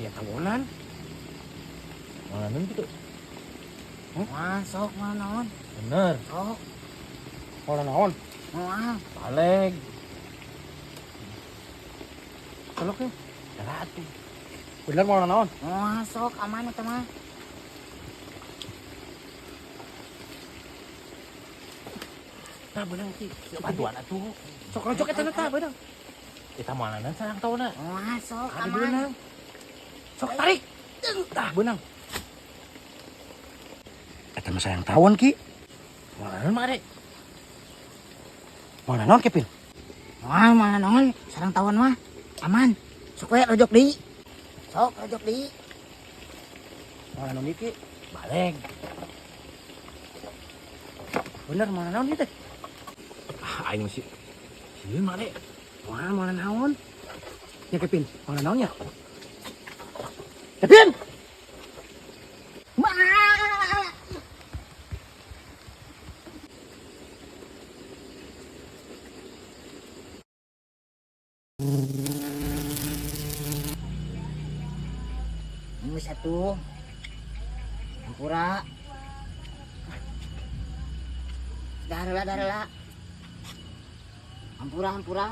Aya tawonan. Mana gitu? Wah, sok mah naon? Bener. Sok. Moal naon? Moal. Baleg. Colok ya. Atuh. Bener moal naon? Moal sok aman eta mah. Tah beunang Ki. Bantuan atuh. Sok rojok eta na tah beunang. Eta moal naon sarang tauna. Moal sok Ada aman. beunang. Sok tarik. Tah beunang. Eta mah sayang tawon Ki. Moal naon mah, Dek? Moal naon Kevin? Moal moal naon? Sarang tawon mah aman. Sok we rojok deui. Sok rojok deui. Moal naon Ki? Baleg. Bener moal naon ieu teh? Ah, aing masih sieun mah, Dek. Moal moal naon? Ya Kevin, moal naon ya? Kevin! Geus atuh. Hampura. Darela darela. Hampura hampura.